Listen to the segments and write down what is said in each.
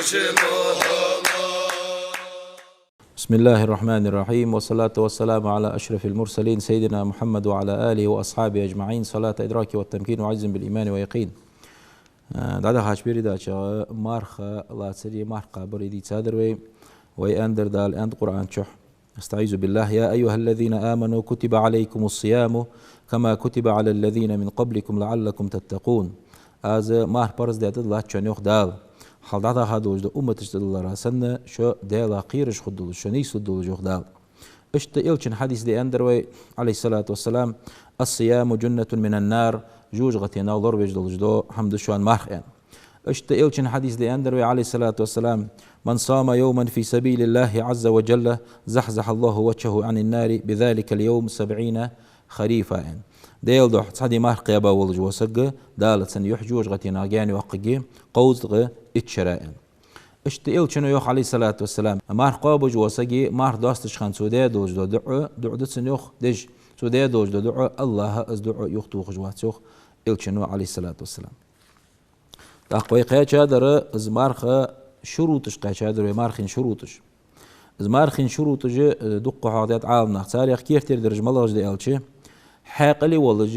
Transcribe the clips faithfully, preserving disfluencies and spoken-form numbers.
بسم الله الرحمن الرحيم، والصلاة والسلام على أشرف المرسلين سيدنا محمد وعلى آله وأصحابه أجمعين، صلاة إدراك والتمكين وعجز بالإيمان ويقين. Э, дӀадахача передаче марха лацари, марха кхабари дийцадар вай, вай аьннадар Дала аьннад Къуръан чу. أستعيذ بالله. يا أيها الذين آمنوا كتب عليكم الصيام كما كتب على الذين من قبلكم لعلكم تتقون. Аз марха парз даьд латтачоа, йоах Дала, хьалха дӀадаха долаш дола умматашта тӀадиллар санна, шо Даьлах кхераш хургдолаш, шо нийслургдолаш, йоах Дала. Иштта Элчан хьадис да аьннадар вай, عليه الصلاة والسلام: الصيام جنة من النار, жожагӀатенах лоравеш долаш дола хӀама да шоана марха, аьнна. Иштта Элчан хьадис да аьннадар вай, عليه الصلاة والسلام: من صام يوما في سبيل الله عز وجل زحزح الله وجهه عن النار بذلك اليوم سبعين خريفا, аьнна. Даьла духьа цхьа ди марха кхаьба волаш вола саг, Дала цун юхь жожагӀатенах гаьна йоаккхаргья кховзткъеи итт шера, аьнна. Иштта Элчано йоах, عليه الصلاة والسلام, марха кхоабаш вола саги марха доастача хана цо даь долаш дола дуӀа, дуӀа да цун, йоах, деш, цо даь долаш дола дуӀа, АллахӀа из дуӀа юхатохаш вац, йоах Элчано, عليه الصلاة والسلام. ТӀаккха вай кхаьчадар из марха шурутӀаш, кхаьчадар вай мархин шурутӀаш. Из мархин шурутӀаш, э, дукха хьоахадаьд Ӏаламнаха. Царех кертера дарж малагӀаш да аьлча, хьаькъале волаш,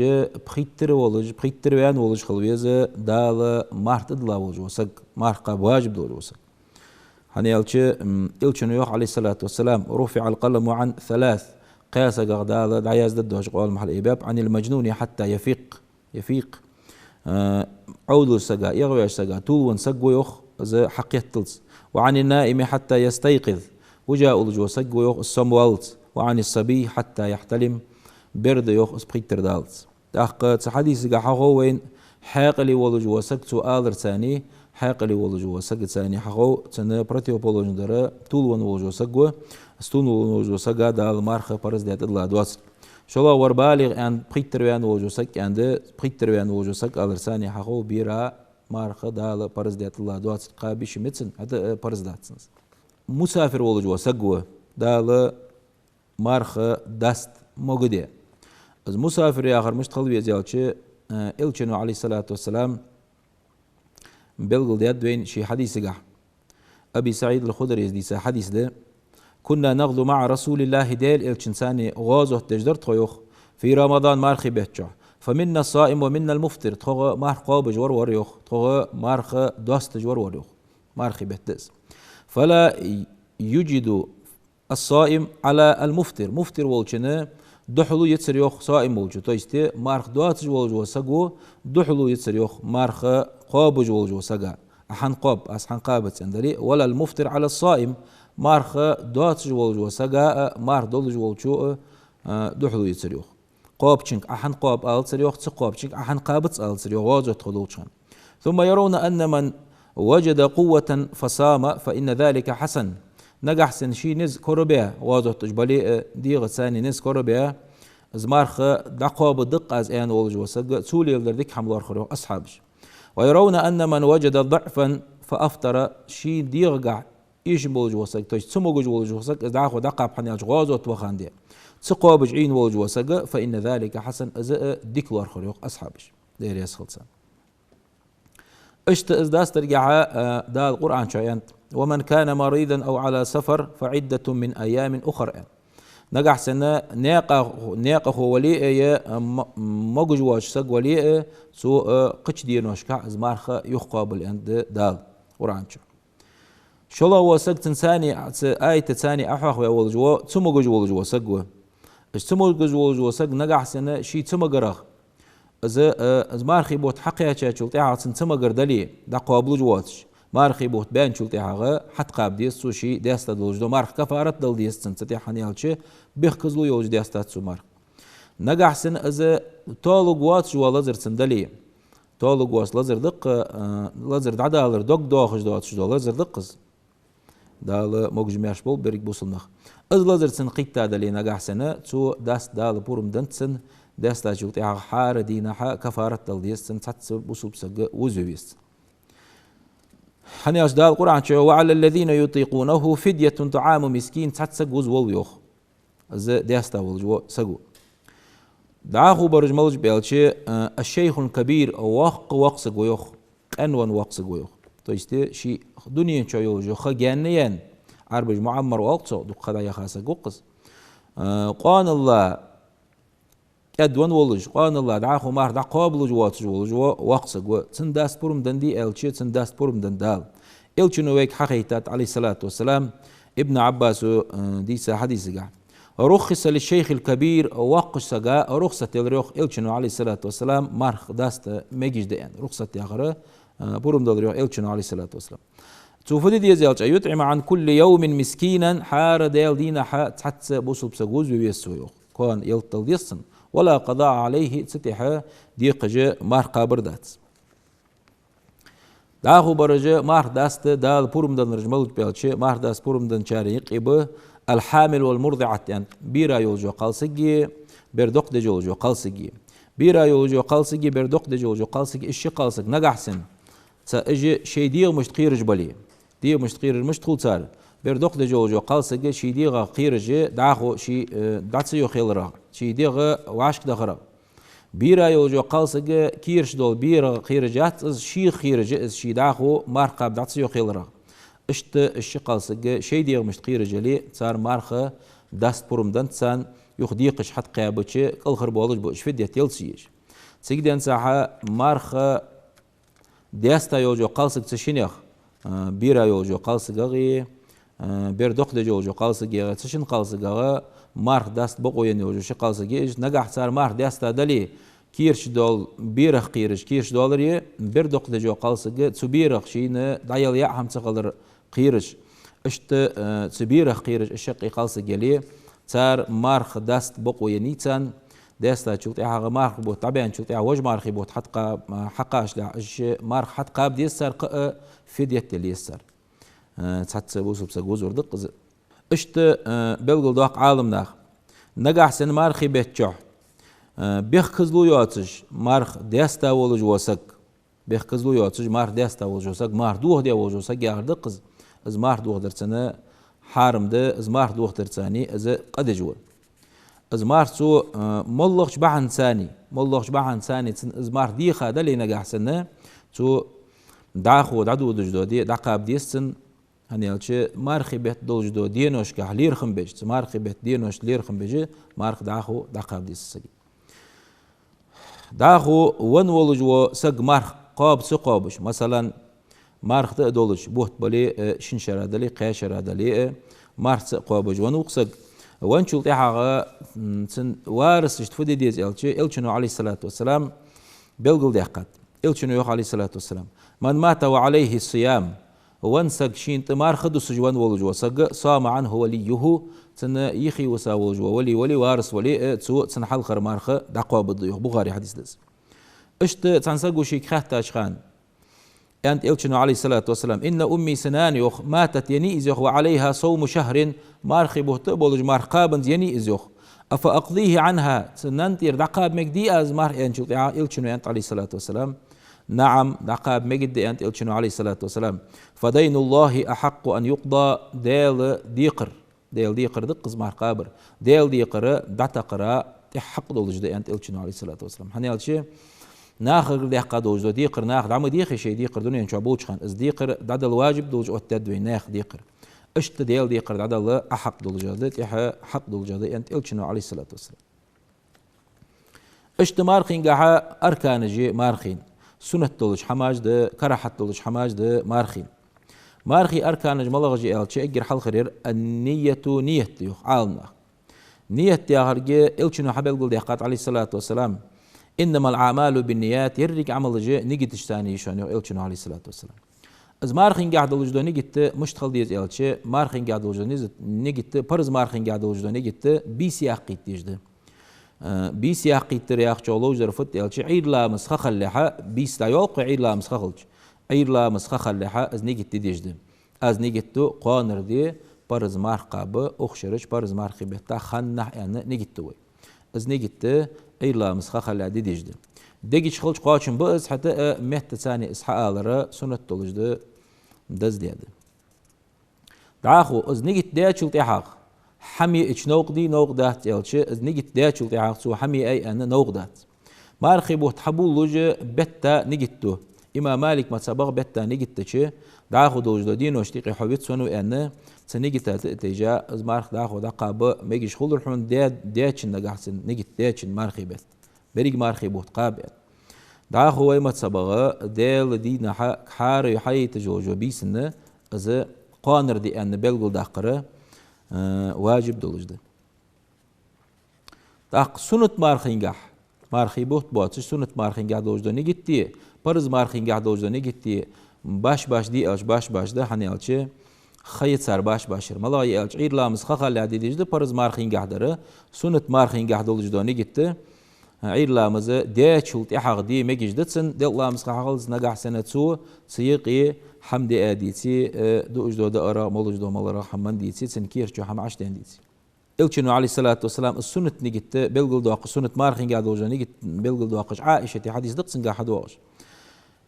пхийттара волаш, пхийттара ваьнна волаш хила веза Дала марха тӀадилла волаш вола саг, марха кхаба важиб долаш вола саг. ХӀана аьлча, м, Элчано йоах, عليه الصلاة والسلام: رفع القلم عن ثلاث. Кхаь сагах Дала дӀаяздергдоацаш къоалам хьалъайбаьб: عن المجنون حتى يفيق. يفيق. Э, Ӏовдалча сага, эгӀаваьча сага, тувлавенна саг ва, йоах, из хьакхетталца. وعن النائم حتى يستيقظ. Вижа уллаш вола саг ва, йоах, из сомаваллалца. وعن الصبي حتى يحتلم. Бер да, йоах, из пхийттара даллалца. ТӀаккха цу хьадисагахь хьахов вайна, хьаькъале волаш вола саг цо аларца, хьаькъале волаш вола сагца хьахов, цунна противоположный дар тувлавенна волаш вола саг ва, из тувлавенна волаш волча сага Дала марха парз даь тӀадилла доацар. ШоллагӀвар балигӀ аьнна, пхийттара ваьнна волаш вола саг аьнна да, пхийттара ваьнна волаш вола саг аларца хьахов, бера марха Дала парз даь тӀадилла доацар, кхаба йиш я цун, хӀаьта а парз дац цунна. Мусафир волаш вола саг ва, Дала марха даста могаде. Из мусафир яхар мишта хила веза аьлча, э, Элчано, عليه الصلاة والسلام, белгалдаьд вайна ший хьадисагахь. Аби СаӀид аль-Худрийс дийца хьадис да: كنا نغزو مع رسول الله, Даьла Элчанца гӀазот деш дар тхо, йоах, في رمضان, мархий бетта чухь. فمنا الصائم ومنا المفطر, тхогӀа марха кхоабаш вар вар, йоах, тхогӀа марха доасташ вар вар, йоах. Мархий бетта да из. فلا يجد الصائم على المفطر. Муфтир волчунна духьале яцар, йоах, саим волчо. То есть, марха доацаш волаш вола саго духьале яцар, йоах, марха кхоабаш волаш волча сага. Ӏа хӀана кхоаб, аз хӀана кхаба аьнна дале, ولا المفطر على الصائم. Марха доацаш волаш волча сага а, марха долаш волчо а, а, духьале яцар, йоах. Кхоабачунга Ӏа хӀана кхоаб алацар, йоах, ца кхоабачунга Ӏа хӀана кхабац алацар, йоах, гӀазот тхо долча хана. ثم يرون أن من وجد قوة فصام فإن ذلك حسن. Нагахьа санна ший низ корабаь, гӀазот деш бале а, дегӀаца низ корабаь, из марха дӀакхоабаргда-кх аз аьнна волаш вола саг, цо леладар дика хӀама лоархӀар, йоах, асхьабаша. ويرون أن من وجد ضعفا فأفطر. Ший дегӀагахь эшам болаш вола саг, то есть ца могаш волаш вола саг, из дӀахо дӀакхаба, хӀана аьлча гӀазот ваха денз. Ца кхоабаш Ӏийна волаш вола саг, فإن ذلك حسن, из а дика лоархӀар, йоах, асхьабаша. Даьла раьза хилва царна. Иштта из дастаргахьа, а, Дала Къуръан чу аьннад: ومن كان مريضا أو على سفر فعدة من أيام أخر, аьнна. Нагахьа санна наькъа-, наькъахо вале а, е, а, м-, могаш воацаш саг вале а, цо, а, кхыча деношка из марха юхакхоабалда, аьннад Дала Къуръан чу. ШоллагӀа вола саг цунца, цу аятаца Ӏохьоахаваь волаш вола, ца могаш волаш вола саг ва. Из ца могаш волаш вола саг нагахьа санна ший ца магарах, из, э, из мархий бутт хьакхаьчачул тӀехьагӀа цун ца магар дале, дӀакхоабалуш воацаш, мархий бутт баьнначул тӀехьагӀа хьатӀакхаба деза цо ший даьста долаш дола марха, кафарат дала деза цунна цу тӀа, хӀана аьлча бехказло йолаш даьстад цо марха. Нагахьа санна из тоалургвоацаш вола лазар цун дале, тоалургвоаца лазар да-кх, э, лазар дӀадалар дог доахаш доацаш дола лазар да-кх из. Дала могаш-маьрша болба берригаш бусалба нах. Из лазар цунна кхийтта дале нагахьа санна, цо даста Дала пурам деннад цунна, даьстачул тӀехьагӀа хӀара дийнахьа кафарат дала деза цунна, цхьацца бусалба саг вузаве веза цунна. ХӀана аьлча Дала Къуръан чу: وعلى الذين يطيقونه فدية طعام مسكين, цхьацца саг вузаволва, йоах. Из даьста волаш вола саг ва. ДӀахо бараш малаш ба аьлча, а, الشيخ الكبير, воккха воккха саг ва, йоах, къаьна венна воккха саг ва, йоах. То есть, э, ший дунен чу йолаш йола ха гаьнна яьнна, Ӏарбаша муӀаммар оал цох, дукха ха дӀаяха саг ва-кх из. Э, къоаналла кӀаьдвенна волаш, къоаналла дӀахо марха дӀакхоабалуш воацаш волаш ва, воккха саг ва. Цун даста пурам деннадий аьлча, цун даста пурам деннад Дала. Элчано вайга хьахайтад, Ӏалайхи ссалату вассалам, Ибн Ӏаббаса, э, дийца хьадисагахь: «رخص للشيخ الكبير», воккхача сага рухсат делар йоах Элчано, Ӏалайхи ссалату вассалам, марха даста мегаш да аьнна. Рухсат яхар, э, пурам делар йоах Элчано, Ӏалайхи ссалату вассалам. Цо фу де деза аьлча: «أن يطعم عن كل يوم مسكينا», хӀара Даьла дийнахьа цхьацца бусалба саг вуз ве веза цо йоах. Кхоана ялат дала деза цунна. «ولا قضاء عليه», цу тӀехьа декхаш марха кхабар дац. ДӀахо бараш марха даста Дала пурам деннараш малув аьлча, марха даста пурам денначарех юкъе ба «الحامل والمرضعة» аьнна, бера йолаш йола кхалсаги, бер дукха деш йолаш йола кхалсаги. Бера йолаш йола кхалсаги, бер дукха деш йолаш йола кхалсаги, уж ши кхалсаг нагахьа санна, цхьа уж шоай дегӀа мишта кхераш бале. ДегӀа мишта кхераш мишта хул цар? Бер дукха деш йолаш йола кхалсаг ший дегӀах кхераш, дӀахо ший, э, дӀа ца йохаяларах, ший дегӀ вӀашкадахарах. Бера йолаш йола кхалсаг кийраш дола берах кхераш яц из, шийх кхераш я из, ший дӀахо марха кхаба дӀа ца йохаяларах. Иштта уж ши кхалсаг шоай дегӀа мишта кхераш яле, цар марха даста пурам деннад царна, юха декхаш хьатӀакхаьбача, кӀалхарбоалаш ба уж, фидйат яла ца езаш. Цига денз хьа марха даьста йолаш йола кхалсаг цу шиннех, а, бера йолаш йола кхалсагагӀи, а, бер дукха деш йолаш йола кхалсагагӀи, цу шин кхалсагагӀа марха даста бокъо енна йолаш йола ши кхалсаг я уж, нагахьа цар марха даьста дале, кийраш дола берах кхераш, кийраш доаларе, бер дукха деш йола кхалсаг цу берах шийна дӀаяла яа хӀама ца хилар кхераш. Иштта, э, цу берах кхераш уж шаккхе кхалсаг яле, цар марха даста бокъо еннай царна, даьстачул тӀехьагӀа мархий бутт дӀабаьнначул тӀехьагӀа вож мархий бутт хьатӀакха-, э, хьакхачалехь, уж марха хьатӀакхаба деза цар, кхы а фидйат дала еза цар. Э, цхьацца бусалба саг вузар да-кх из. Иштта, э, белгалдоаккх Ӏаламнаха: нагахьа санна мархий бетта чухь, э, бехказло йоацаш марха даьста волаш вола саг, бехказло йоацаш марха даьста волаш вола саг, марха дохадаь волаш вола саг яхар да-кх из. Из марха дохадар цунна хьарам да, из марха дохадарцани из къа деш ва. Из марха цо, э, моллагӀча бахьанцани, моллагӀча бахьанцани цунна из марха деха дале нагахьа санна, цо дӀахо дӀадодаш дола де дӀакхаба деза цунна, хӀана аьлча мархий бетта долаш долча деношкахь лерхӀам беш, цу мархий бетта деношка лерхӀам беш, марха дӀахо дӀакхаба деза сага. ДӀахо венна волаш вола саг марха кхоаба ца кхоабаш, масала, марха тӀа а долаш, бутт бале а, шин шера дале а, кхаь шера дале а, марха ца кхоабаш венна ва-кх саг. Венначул тӀехьагӀа, м, цун варасашта фу де деза аьлча, Элчано, Ӏалайхи ссалату вассалам, белгалдаьккхад. Элчано йоах, Ӏалайхи ссалату вассалам: «من مات وعليه الصيام». Венна саг, шийна тӀа марха дусаш венна волаш вола саг, «صام عنه وليه», цунна юхе виса волаш вола вали, вали, варас вале а, цо цунна хьалхара марха дӀакхоабаргда йоах, Бухарий хьадис да из. Иштта цхьан саго шийга хаьттача хана, аьннад Элчано, Ӏалайхи ссалату вассалам: «إن أمي», са нана, йоах, «ماتت», еннай из, йоах, «وعليها صوم شهر», мархий бутт а болаш марха кхабанза еннай из, йоах. «أفأقضيه عنها», цу нанна тӀера дӀакхаба мегадий аз марха, аьнначул тӀехьагӀа Элчано аьннад, Ӏалайхи ссалату вассалам: «نعم», дӀакхаба мегаргда, аьннад Элчано, Ӏалайхи ссалату вассалам. «فدين الله أحق أن يقضى», Даьла декхар, Даьла декхар да-кх из марха кхабар, Даьла декхар дӀатакхара тӀех хьакъ долаш да, аьннад Элчано, Ӏалайхи ссалату вассалам. ХӀана аьлча, нахагара даьккха долаш дола декхар наха дӀа ма дехий шоай декхар дунен чу болча хана. Из декхар дӀадала важиб долаш оттадаьд вайна наьха декхар. Иштта Даьла декхар дӀадала а хьакъ долаш да, тӀех хьакъ долаш да, аьннад Элчано, Ӏалайхи ссалату вассалам. Иштта мархийнгахьа арканаш я мархийна. Суннат долаш хӀамаш да, карахьат долаш хӀамаш да мархийна. Мархий арканаш малагӀаш я аьлча, эггара хьалхара яр: «النية», ният да йоах Ӏаламнаха. Ният яхар, Элчано хьабелгалдаьккхад, Ӏалайхи ссалату вассалам: «إنما الأعمال بالنيات», еррига Ӏамалаш нигаташца я шоана, йоах Элчано, Ӏалайхи ссалату вассалам. Из мархийнгахьа долаш дола нигат мишта хила деза аьлча, мархийнгахьа долаш дола низ-, нигат, парз мархийнгахьа долаш дола нигат бийса яккхийта дезаш да. Э, бийса яккхийтар яхачох ловзар фуд аьлча, Ӏуйра ламаз ха хилалехьа, бийса дӀайоал-кх вай Ӏуйра ламаз ха хилча. Ӏуйра ламаз ха хилалехьа, из нигат де дезаш да. Из нигат ду кхоанара ди парз марха кхаба, укх шерача парз мархий бетта ханнахьа аьнна нигат ду вай. Из нигат Ӏуйра ламаз ха хилалехьа де дезаш да. Дега чу хилча кхоачам ба из, хӀаьта а меттаца из хьаалар суннат долаш да, деза де да. ДӀахо из нигат даьчул тӀехьагӀа, хӀама яйча новкъа дий, новкъа дац аьлча, из нигат даьчул тӀехьагӀа цо хӀама яьй аьнна новкъа дац. Мархий бутт хьабувлалуш бетта нигат ду. Имам Малик мазхӀабах бетта нигат дича, дӀахо долаш дола денош тӀекъе хьо вицвеннав аьнна, цу нигата тӀа а тайжа, из марха дӀахо дӀакхаба мегаш хулар хьона, де-, дечун нагахь санна, нигат дечун мархий бетта. Беррига мархий бутт кхаба аьнна. ДӀахо вай мазхӀабах Даьла дийнахьа кхаьра хьаийта йолаш йола бийсанна, из кхоанара ди аьнна белгалдаккхар, э, важиб долаш да. ТӀаккха суннат мархийнгахь, мархий бутт боацаш, суннат мархийнгахь долаш дола нигат де, парз мархийнгахь долаш дола нигат де, баш-баш де аьлча, баш-баш да, хӀана аьлча, ха я цар баш-баш яр. МалагӀа я аьлча, Ӏуйра ламаза ха хилалехь де дезаш да парз мархийнгахь дар, суннат мархийнгахь долаш дола нигат, Ӏуйра ламаз дечул тӀехьагӀа де мегаш да цун, делкъа ламаза ха хьахилалца нагахь санна цо, цу юкъе хӀама диа деций, э, дуаш дола даарах, молаш дола маларах хӀама ман деций, цун кера чу хӀама Ӏочуден деций. Элчано, Ӏалайхи ссалату вассалам, из суннат нигат белгалдоаккхаш, суннат мархийнгахь долаш дола нигат белгалдоаккхаш, Ӏаишата хьадис да-кх цунгахь хьадоагӀаш.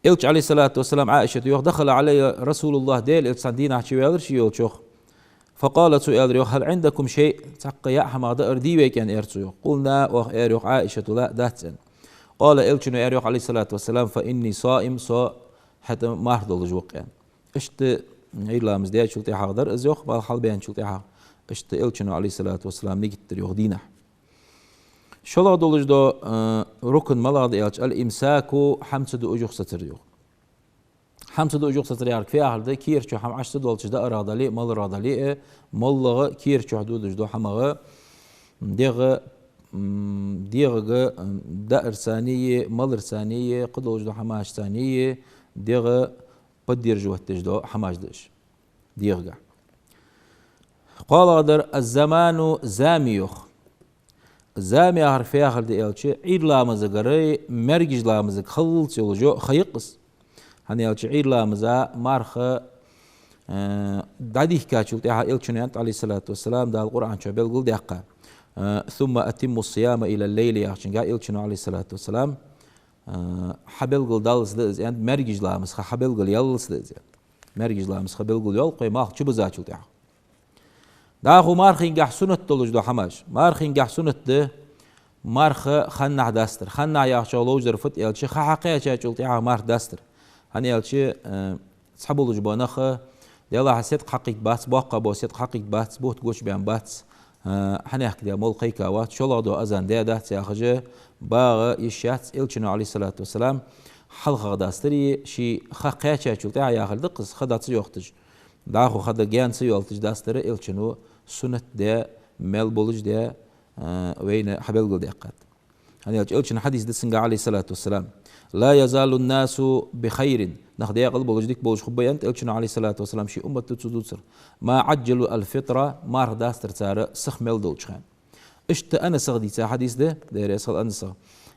Элча, Ӏалайхи ссалату вассалам, Ӏаишата йоах: «دخل علي رسول الله», Даьла Элча цхьан дийнахьа чу ваьлар ше, йолчох. «فقال», цо аьлар йоах: «هل عندكم شيء؟» Цхьаккха яа хӀама да ара дий вайга аьнна, аьлар цо йоах. «قلنا», оаха аьлар йоах Ӏаишата: «لا», дац аьнна. «قال», Элчано аьлар йоах, Ӏалайхи ссалату вассалам: «فإني صائم», со хӀаьта марха долаш ва-кх аьнна. Иштта Ӏуйра ламаз дечул тӀехьагӀа дар из йоах, малх хьалбаьнначул тӀехьагӀа. Иштта Элчано, Ӏалайхи ссалату вассалам, нигат дир йоах дийнахьа. ШоллагӀа долаш дола, э, рукн малагӀа да аьлча, «الإمساك», хӀама ца дуаш юхасацар йоах. ХӀама ца дуаш юхасацар яхар фу яхар да, кера чу хӀама Ӏочу ца долча даарах дале а, маларах дале а, моллагӀа кера чу додаш дола хӀамах, дегӀа, м, дегӀага, м, даарцани, маларцани, кхыдолаш дола хӀамашцани, дегӀа поддерживать деш дола хӀамаш да уж дегӀагахь. КхоалагӀа дар «الزمان», зама йоах. Зама яхар фу яхар да аьлча, Ӏуйра ламазагара маьркӀажа ламазага хиллалца йолаш йола ха я-кх из. ХӀана аьлча Ӏуйра ламаза марха, э, дӀадихкачул тӀехьагӀа Элчано аьннад, Ӏалайхи ссалату вассалам, Дала Къуръан чу белгалдаьккха, э, «ثم أتموا الصيام إلى الليل» яхачунга Элчано, Ӏалайхи ссалату вассалам, э, хьабелгалдаллалца да из аьннад, маьркӀажа ламаза ха хьабелгалъяллалца да из аьннад. МаьркӀажа ламаза ха белгалйоал-кх вай малх чубизачул тӀехьагӀа. ДӀахо мархийнгахь суннат долаш дола хӀамаш. Мархийнгахь суннат да марха ханнахьа дастар. Ханнахьа яхачох ловзар фуд аьлча, ха хьакхаьчачул тӀехьагӀа марха дастар. ХӀана аьлча, э, цхьаболаш бола нах, делахь седкъа хьакхийтта бац, боккха бола седкъа хьакхийтта бац, бутт гучабаьнна бац, э, хьанехк де мол кхайка вац, шоллагӀа дола азан даь дац яхаш, багӀа йиш яц. Элчано, Ӏалайхи ссалату вассалам, хьалхагӀа дастари, ший ха кхаьчачул тӀехьагӀа яхар да-кх из, ха дӀа ца йохийташ. ДӀахо ха дӀа гаьна ца йоалийташ дастар Элчано суннат даь, мел болаш даь, а, вайна хьабелгалдаьккхад. ХӀана аьлча Элчан хьадис да цунгахь, Ӏалайхи ссалату вассалам: «لا يزال الناس بخير». Нах даькъала болаш, дика болаш хургба аьннад Элчано, Ӏалайхи ссалату вассалам, ший уммат дувцаш, дувцар. «ما عجلوا الفطر», марха дастар цар сиха мел долча хана. Иштта Анасах дийца хьадис да, Даьла раьза хилва Анасах.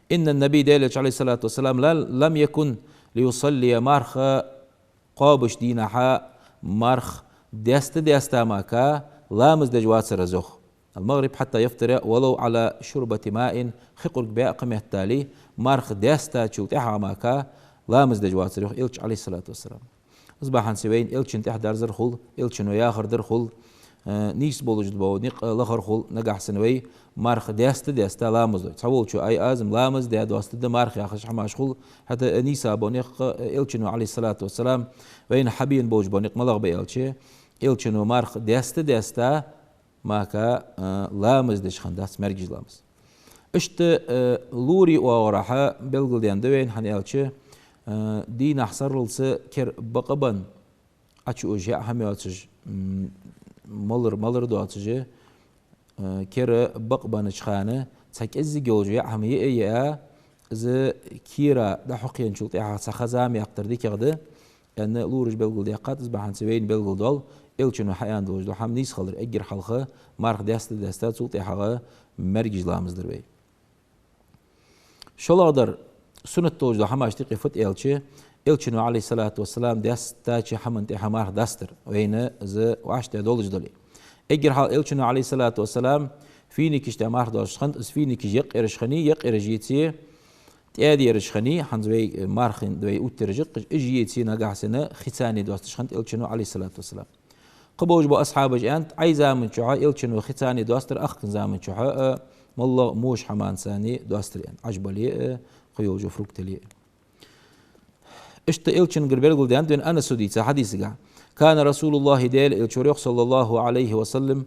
«إن النبي», Даьла Элча, Ӏалайхи ссалату вассалам, «لم، لم يكن ليصلي», марха кхоабаш дийнахьа марха даьста-даьста мара ламаз деш вацар из йоах. «المغرب حتى يفطر ولو على شربة ماء», хи къург баь кхы меттел, марха даьстачул тӀехьагӀа мара ламаз деш вацар йоах Элча, Ӏалайхи ссалату вассалам. Из бахьанца вайна Элчан тӀехьа дерзар хул, Элчано яхар дар хул, э, нийса болаш бола никъ лахар хул, нагахь санна вай марха даьста-даьста ламаз дой. Цхьаволчо: «Ай, аз-м ламаз даь доастадда марха», яхаш хӀамаш хул, хӀаьта нийса бола никъ, э, Элчано, Ӏалайхи ссалату вассалам, вайна хьабена болаш бола никъ малагӀа ба аьлча, Элчано марха даьста-даьста мара, э, ламаз деш хиннадац, маьркӀажа ламаз. Иштта, э, лорий оагӀорахьа белгалдаьнна да вайна, хӀана аьлча, э, дийнахьа сарралца кер бакъ бенна, Ӏочуужаш яа хӀама йоацаш, м, малар, малар доацаш, э, кер бакъ беннача хана цхьа кӀезига йолаш яа хӀама йиа, йиа, из кера дӀахьокхийначул тӀехьагӀа цхьа ха-зама яьккхар дикагӀа да, аьнна, лораша белгалдаьккхад. Из бахьанца вайна белгалдоал Элчано хьааьнна долаш дола хӀама нийса хилар, эггара хьалха марха даьста-даьста, цул тӀехьагӀа маьркӀажа ламаз дар вай. ШоллагӀа дар суннат долаш дола хӀамаш тӀекъе фуд аьлча, Элчано, Ӏалайхи ссалату вассалам, даьстача хӀаман тӀехьа марха дастар, вайна из вӀаштӀехьа долаш дале. Эггара хьалха Элчано, Ӏалайхи ссалату вассалам, финикаш тӀа марха доасташ хиннад, из финикаш екъаераш хиннай, екъаераш еций, тӀаьда ераш хиннай, хӀанз вай мархин, вай уттараш иккхаш, уж еций, нагахь санна хицани доасташ хиннад Элчано, Ӏалайхи ссалату вассалам. Кхы болаш бола асхьабаша аьннад, Ӏай заман чухьа Элчано хицани доастар, ахкан заман чухьа, а, моллагӀа а, муш хӀаманцани доастар аьнна, Ӏаж бале а, кхы йолаш йола фрукт яле а. Иштта Элчангара белгалдаьннад вайна Анаса дийцача хьадисагахь: «كان رسول الله», Даьла Элча вар йоах, «صلى الله عليه وسلم,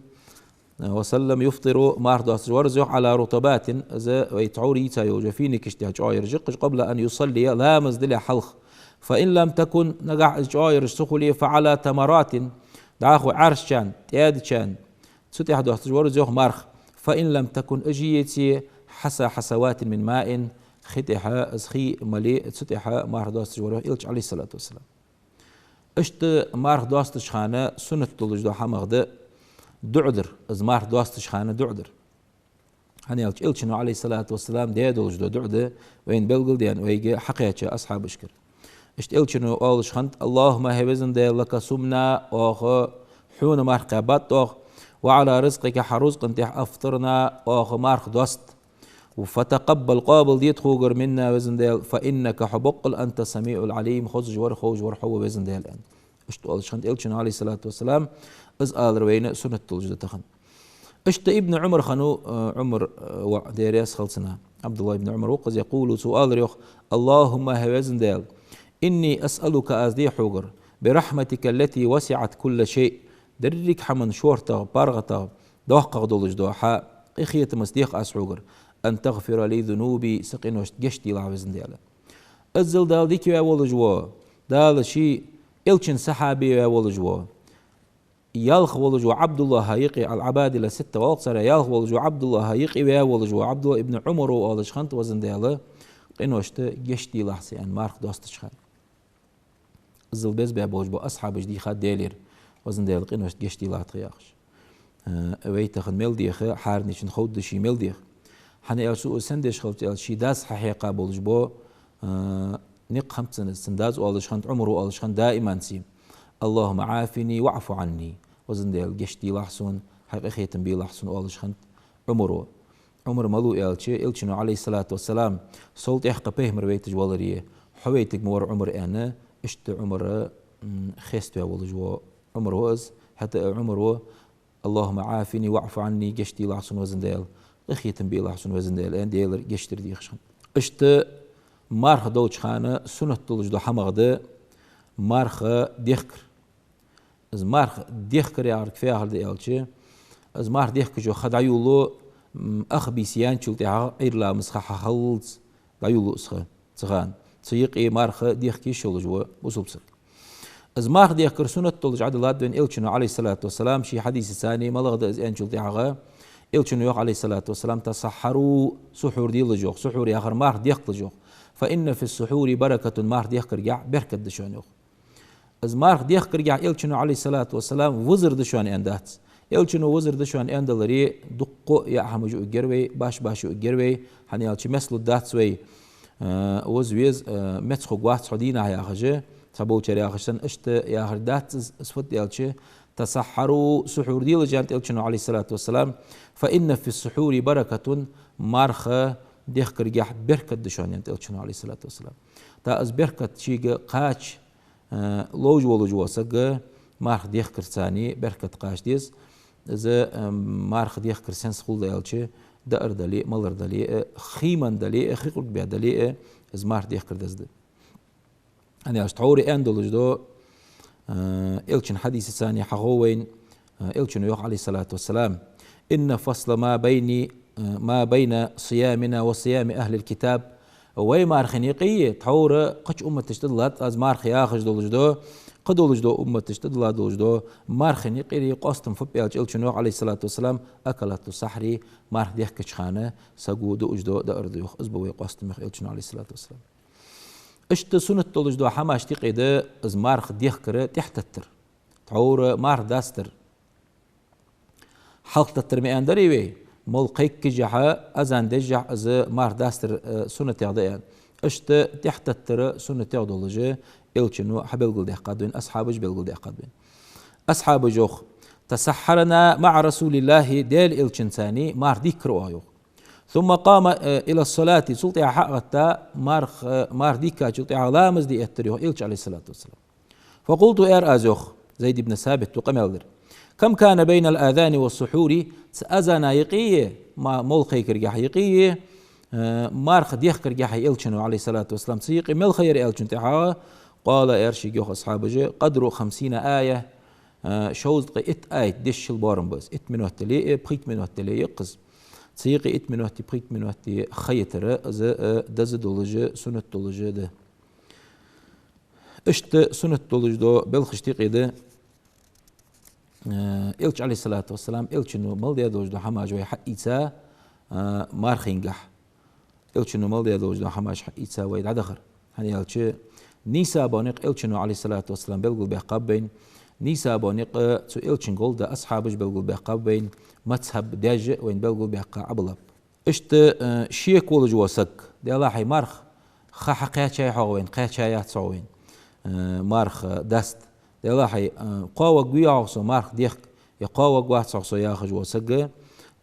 وسلم يفطر», марха досташ вар из йоах, «على رطبات», из вай тхьовра йийца йолаш йола финикаш тӀа чӀоагӀъяраш йоах, «قبل أن يصلي», ламаз далехьа хьалха. «فإن لم تكن», нагахь из чӀоагӀъяраш ца хуле, «فعلى تمرات», дӀахо Ӏаьршачарна, тӀаьдачарна, цу тӀа досташ вар из йоах марха. «فإن لم تكن», уж еце, «حصى حصوات من ماء», хи тӀа, из хий мале, цу тӀа марха досташ вар йоах Элча, عليه الصلاة والسلام. Иштта марха достача хана суннат долаш дола хӀамах да дуӀа дар, из марха достача хана дуӀа дар. ХӀана аьлча Элчано, عليه الصلاة والسلام, даь долаш дола дуӀа да вайна белгалдаьнна, вайга хьакхаьча асхьабашкара. Иштта Элчано оалаш хиннад: «اللهم», хӀай Веза Даьла, «لك صمنا», оаха Хьона марха кхаьбад оаха, «وعلى رزقك», Хьа рузкъан тӀа, «أفطرنا», оаха марха доаст. «فتقبل», къоабалде тхогара, «منا», Веза Даьла, «فإنك», хьо боккъал, «أنت السميع العليم», хозаш вар, ховш вар хьо ва, Веза Даьла, аьнна. Иштта оалаш хиннад Элчано, عليه الصلاة والسلام, из алар вайна суннат долаш да тахан. Иштта Ибн Ӏумар хиннав, э, Ӏумара, э, воӀ, Даьла раьза хилва цунна, Ӏабдуллахь ибн Ӏумар ва-кх из, «يقول», цо алар йоах: «اللهم», хӀай Веза Даьла, «إني أسألك», аз де хьогара, «برحمتك التي وسعت كل شيء», деррига хӀаман шортагӀа, паргӀатагӀа, доккхагӀа долаш дола Хьа къахетамца дех аз хьогара, «أن تغفر لي ذنوبي», са къиношта гешт делахь, Веза Даьла. Иззал Дала дика ваь волаш вола, Дала ший Элчан сахьаби ваь волаш вола, ялх волаш вола Ӏабдуллахьа юкъе, «العبادلة الستة» оал-кх царех, ялх волаш вола Ӏабдуллахьа юкъе ваь волаш вола Ӏабдуллахь ибн Ӏумара оалаш хиннад, Веза Даьла, къиношта гешт делахь са, аьнна, марха достача хана. Иззал беза баь болаш бола асхьабаш дийхад Даьлагара, Веза Даьла, къиношта гешт делахь тха, яхаш. Э, вай тахан мел дех, хӀаранечун ховргда ший мел дех. ХӀана аьлча цо из сенна деш хилча аьлча, ший дас хьахьекха болаш бола, э, никъ хиннаб цунна, цун дас оалаш хиннад, Ӏумара оалаш хиннад даиман цо: «اللهم عافني واعف عني», Веза Даьла, гешт делахь сона, Хьай къахетам белахь сона, оалаш хиннад Ӏумара. Ӏумар малув аьлча, Элчано, عليه الصلاة والسلام, сов тӀехкха пайхамар вайташ валаре хьо вайтарг ма вар, Ӏумар, аьнна, иштта Ӏумара, м, хеставаь волаш вола Ӏумар ва из. ХӀаьта а Ӏумар ва: «اللهم عافني واعف عني», гешт делахь сона, Веза Даьла, къахетам белахь сона, Веза Даьла, аьнна, Даьлагара гешт дар дехаш хиннад. Иштта марха долча хана суннат долаш дола хӀамах да марха дехкар. Из марха дехкар яхар фу яхар да аьлча, из марха дехкача ха дӀайолалу, м, ах бийса яьнначул тӀехьагӀа, Ӏуйра ламаза ха хьахиллалца дӀайолалу из ха, цу хана. Цу юкъе марха дехка йиш йолаш ва бусалба саг. Из марха дехкар суннат долаш Ӏадиллад вайна Элчано, عليه الصلاة والسلام, ший хьадисаца, малагӀа да из аьнначул тӀехьагӀа, Элчано йоах, عليه الصلاة والسلام: «تسحروا», сухьур делаш, йоах, сухьур яхар марха дехкалаш, йоах. «فإن في السحور بركة», марха дехкаргахь беркат да шоана, йоах. Из марха дехкаргахь Элчано, عليه الصلاة والسلام, визар да шоана аьнна дац. Элчано визар да шоана аьнна даларе, дуккха яа хӀамаш юаргьяр вай, башха-башха юаргьяр вай, хӀана аьлча мел лургдац вай, э, виза веза, э, меца хургвац хьо дийнахьа яхаш, цхьаболчар яхаш санна, иштта яхар дац из, из фуд аьлча, «تسحروا», сухьур делаш, аьннад Элчано, عليه الصلاة والسلام, «فإن في السحور بركة», марха дехкаргахь беркат да шоана, аьннад Элчано, عليه الصلاة والسلام. ТӀаккха из беркат шийга кхача, э, ловш волаш вола саг марха дехкарца беркат кхача деза. Из, э, марха дехкар сенца хул аьлча, даар дале а, малар дале а, хий менна дале а, хий къург баь дале а, из марха дехкар деза да. ХӀана аьлча тхьовра аьнна долаш да, э, Элчан хьадисаца хьахов вайна, э, Элчано йоах, عليه الصلاة والسلام: «إن فصل ما بين، э, ما بين صيامنا وصيام أهل الكتاب». Вай мархий юкъе, тхьовра кхыча умматашта тӀадиллад аз марха яхаш долаш да, кхыдолаш дола умматашта тӀадилла долаш дола мархий юкъера къоастам фуд аьлча, Элчано йоах, عليه الصلاة والسلام: «أكلة السحر», марха дехкача хана саго дуаш дола даар да, йоах, из ба вай къоастам, йоах Элчано, عليه الصلاة والسلام. Иштта суннат долаш дола хӀамашта юкъе да из марха дехкар тӀехьататтар, тхьовра марха дастар. Хьалха таттар ма аьннадарий вай, молла кхайкача, азан деча из марха дастар, э, суннатех да аьнна. Иштта тӀехьататтар суннатех долаш Элчано хьабелгалдаьккхад вайна, асхьабаша белгалдаьккхад вайна. Асхьабаша йоах: «تسحرنا مع رسول الله», Даьла Элчанца марха дехкар оаха, йоах. «ثم قام، э, إلى الصلاة», цул тӀехьагӀа хьа а гӀетта, марха, э, марха дехкачул тӀехьагӀа ламаз де эттар, йоах, Элча, عليه الصلاة والسلام. «فقلت», аьлар аз, йоах, Зайд ибн Сабита къамаьл дар. «كم كان بين الأذان والسحور», цу азана юкъеи, ма-, молла кхайкаргахьа юкъеи, э, марха дехкаргахьеи, Элчано, عليه الصلاة والسلام, цу юкъе мел ха яр аьлча тӀехьагӀа, قال, аьлар шийга йоах асхьабаша, قدر خمسين آية, а, шовзткъеи итт аят дешаш боарам ба из. Итт минот дале а, пхийтта минот дале а йоах из. Цу юкъе итт миноти, пхийтта миноти ха йитар, из, а, деза долаш, суннат долаш да. Иштта суннат долаш дола белхаш тӀехьа да, а, Элча, عليه الصلاة والسلام, Элчано мел даь долаш дола хӀамаш вай хьаийца, а, мархийнгахьа. Элчано мел даь долаш дола хӀамаш хьаийца вай дӀадахар. ХӀана аьлча, нийсабоне-кх Элчано, عليه الصلاة والسلام, белгалбаьккхаб вайна, нийсабоне-кх цу Элчан гӀолла асхьабаша белгалбаьккхаб вайна, мазхӀаб даьша вайна белгалбаьккха Ӏабалаб. Иштта, э, шек волаш вола саг, делахь а марха ха хьакхаьчай хьогӀ вайна, кхаьчаяц хьогӀ вайна, э, марха даста. Делахь а, э, кхоаваргвий хьогӀ со марха дехка, е кхоаваргвац хьогӀ со яхаш вола саг,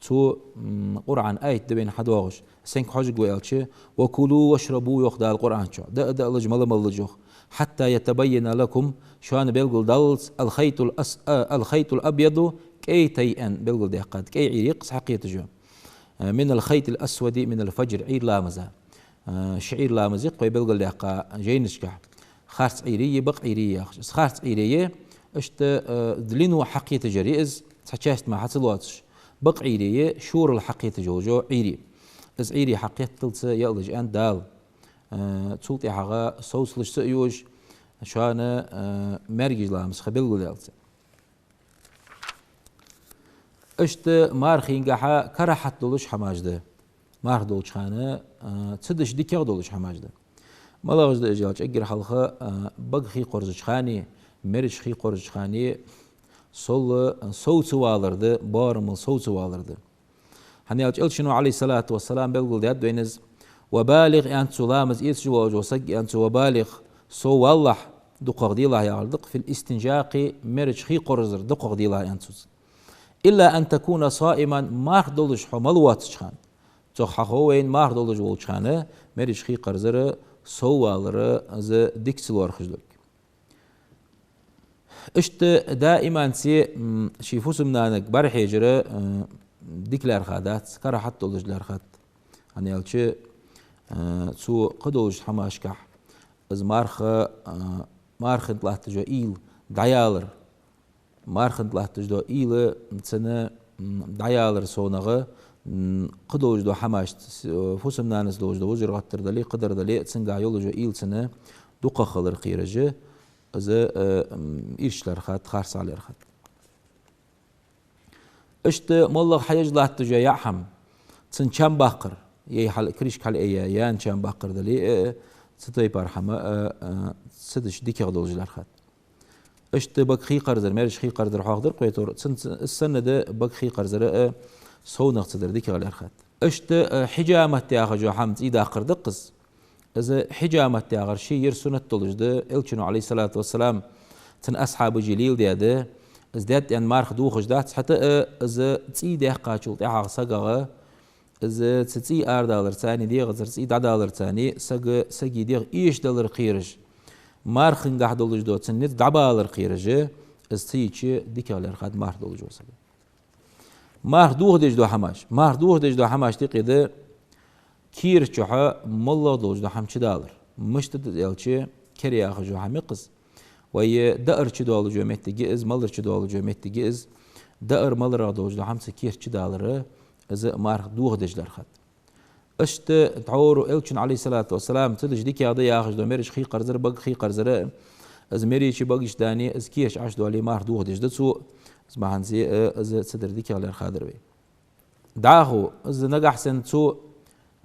цо, м, Къуръан аят да вайна хьадоагӀаш. Сенга хьожаргва аьлча, وكلوا واشربوا йоах Дала Къуръан чу. Даа, даалаш, мала, малалаш йоах. حتى يتبين لكم, шоана белгалдаллалца, الخيط الأس-, а, الخيط الأبيض, кӀай тай аьнна белгалдаьккхад, кӀай Ӏуйре я-кх из хьакхеташ йола. من الخيط الأسود من الفجر, Ӏуйра ламаза. Э, ши Ӏуйра ламаз я-кх вай белгалдаьккха жайнашкахьа. Харц Ӏуйре я, бакъ Ӏуйре я яхаш. Из харц Ӏуйре я, иштта, э, длину хьакхеташ яр я из, цхьа часть мара хьа ца лоацаш. Бакъ Ӏуйре я, шорал хьакхеташ йола Ӏуйре. Из Ӏуйре хьакхетталца яалаш аьннад Дала. Э, цул тӀехьагӀа совцалуш ца а юаш, шоана, э, маьркӀажа ламаза ха белгалдаьлча. Иштта мархийнгахьа карахьат долаш хӀамаш да. Марха долча хана, а, ца деш дикагӀа долаш хӀамаш да. МалагӀаш да уж аьлча, эггара хьалха, а, бага хий кхорзача хана, мерача хий кхорзача хана, сол, а, сов ца валар да, боарамал сов ца валар да. ХӀана аьлча Элчано, عليه الصلاة والسلام, белгалдаьд вайна из: وبالغ, аьннад цо, ламаз эцаш волаш вола саг, аьннад цо, وبالغ, сов валалахь, дукхагӀа делахь яхар да-кх, في الاستنشاق, мерача хий кхорзар дукхагӀа делахь, аьннад цо. إلا أن تكون صائما, марха долаш хьо мел воацача хана. Цох хьахов вайна, марха долаш волча хана мерача хий кхорзар, сов валар, из дика ца лоархӀаш долга. Иштта даиманца, м, ший фусам-нанага бӀарахьежар, э, дика лаьрхӀа дац, карахьат долаш лаьрхӀад. ХӀана аьлча, э, цо кхыдолча хӀамашкахьа, из марха, э, марханца латташ йола уйла дӀаялар, марханца латташ дола уйла цунна, м, дӀаялар совнагӀа, м, кхыдолаш дола хӀамаш, с-, фусам-нанас долаш дола вужар-гӀаттар дале, кхыдар дале, цунгахьа йолаш йола уйла цунна дукхагӀа хилар кхераш, из, э, м, ирча лаьрхӀад, харцахьа лаьрхӀад. Иштта моллагӀа хьаеш латташ йола яа хӀама, цун чам баккхар, е хьал-, крышка хьалъайя, яьна чам баккхар дале, э, э, цу тайпара хӀама, э, э, ца деш дикагӀа долаш лаьрхӀад. Иштта бага хий кхорзар, мерача хий кхорзар хьоахадаьр-кх вай тӀера, цун ц-, из санна да бага хий кхорзар, э, совнагӀа ца дар дикагӀа лаьрхӀад. Иштта, э, хьиджамат яхаш йола хӀама цӀий даккхар да-кх из. Из хьиджамат яхар ше ер суннат долаш да, Элчано, عليه الصلاة والسلام, цун асхьабаша леладаьд, из даьд аьнна марха дохаш дац, хӀаьта а из цӀий даьккхачул тӀехьагӀа сагагӀа, из цу цӀий арадаларца, дегӀацара цӀий дӀадаларца, сага, сага дегӀ эшадалар кхераш, мархангахьа долаш дола цун низ дӀабалар кхераш, из ца йича дикагӀа лаьрхӀад марха долаш вола саг. Марха дохадеш дола хӀамаш. Марха дохадеш дола хӀамаш тӀехьа да кера чухьа моллагӀа долаш дола хӀама чудалар. Мишта да из аьлча, кера яхаш йола хӀама я-кх из. Вай даар чудоалаш йола моттиг я из, малар чудоалаш йола моттиг я из. Даар, маларагӀа долаш дола хӀама цу керта чудалар, из марха дохадеш лаьрхӀад. Иштта тхьовра Элчано, عليه الصلاة والسلام, ца деш дикагӀа да яхаш дола мерача хий кхорзар, бага хий кхорзар, из мерачеи багачеи дале, из керта Ӏаш дале, марха дохадеш да цо, из бахьанца, э, из ца дар дикагӀа лаьрхӀадар вай. ДӀахо, из нагахьа санна цо,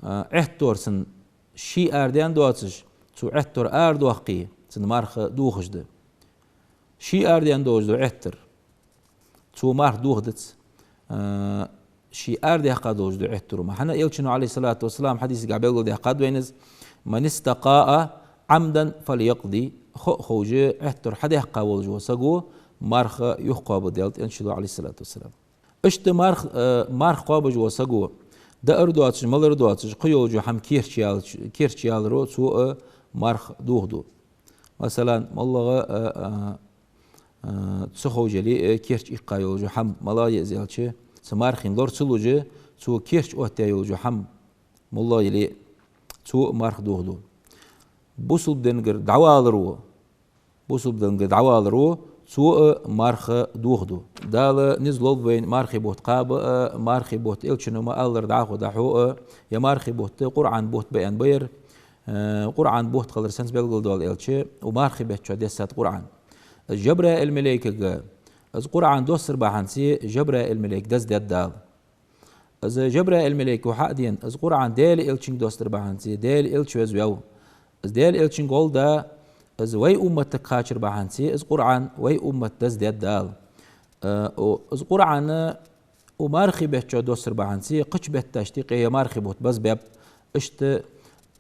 э, Ӏоттар цун ший арадаьнна доацаш, цо Ӏоттар арадоаккхе, цун марха дохаш да. Ший арадаьнна долаш дола Ӏоттар. Цо марха дохадац, а, ше арадаьккха долаш дола Ӏоттар ма. ХӀана Элчано, عليه الصلاة والسلام, хьадисагахьа белгалдаьккхад вайна из: من استقاء عمدا فليقض. Хо а ховш, Ӏоттар хьадаьккха волаш вола саго марха юхакхоабаргда, аьннад Элчано, عليه الصلاة والسلام. Иштта марха, а, марха кхоабаш вола саго, даар доацаш, малар доацаш, кхы йолаш йола хӀама керта чуяларо, цо а марха дохаду. Масала, моллагӀа, а, а, а, ца ховш яле, э, керта иккха йолаш йола хӀама, малагӀа я из аьлча, цу мархийна лор ца луш, цо керта чу оттаяь йолаш йола хӀама, моллагӀа яле, цо марха дохаду. Бусалба дингара дӀавалар ва, Бусалба динга дӀаваларо, цо а марха дохаду. Дала низ лолба вайна мархий бутт кхаба а, мархий бутт, элчано ма аллара, дӀахо дӀахьо а, е мархий бутт Къуръан бутт ба аьнна ба ер. Э, Къуръан бутт хилар сенца белгалдоал аьлча, укх мархий бетта чу дессад Къуръан. Из Жабраил малейкага, из Къуръан доссар бахьанца, Жабраил малейк даз даьд Дала. Из Жабраил малейко хьа а дена, из Къуръан Даьла элчанга доссар бахьанца, Даьла элча веза ваьв. Из Даьла элчанга гӀолла да, из вай умматага кхачар бахьанца, из Къуръан вай уммата даз даьд Дала. Э, о, из Къуръан укх мархий бетта чу доссар бахьанца, кхыча бетташта юкъе е мархий бутт базбаьб. Иштта,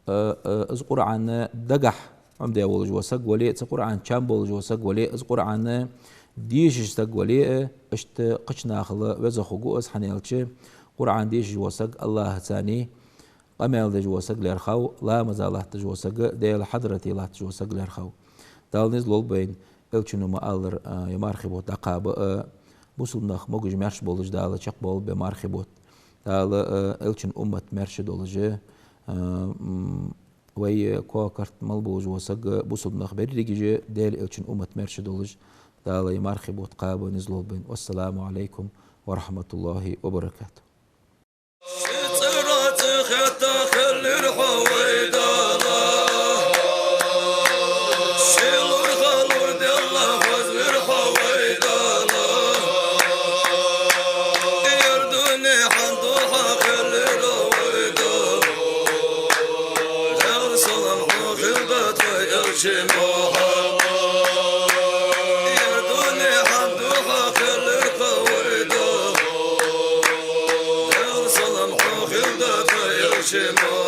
э, э, из Къуръан дагахьа Ӏомадаь волаш вола саг вале а, цу Къуръана чам болаш вола саг вале а, из Къуръан дешаш саг вале а, иштта кхыча нахала веза хургва из, хӀана аьлча Къуръан дешаш вола саг АллахӀаца къамаьл деш вола саг лаьрхӀав, ламаза латташ вола саг, Даьла хьадрате латташ вола саг лаьрхӀав. Дала низ лолба вайна, элчано ма аллара, а, е мархий бутт дӀакхаба а, бусалба нах могаш-маьрша болаш Дала чакхбоалба е мархий бутт. Дала, а, элчан уммат маьрша долаш, а, м, вай коа-карт мел болаш вола саг, бусалба нах берригаш а Даьла элчан уммат маьрша долаш, Дала е мархий бутт кхаба низ лолба вайна. Вассаламу Ӏалайкум ва рахьматуллахӀи ва баракатухӀ. Ши цӀерца хетта хилар хьо, вай Дала. Ши лургӀа лур делла хозар хьо, вай Дала. Ер дунен хьа духьа хилар, вай Дала. Даьла салам хьона хилда тха элча Мухьаммад. Ер дунен хьа духьа хилар хьо, вай Дала. Даьла салам хьона хилда тха элча Мухьаммад.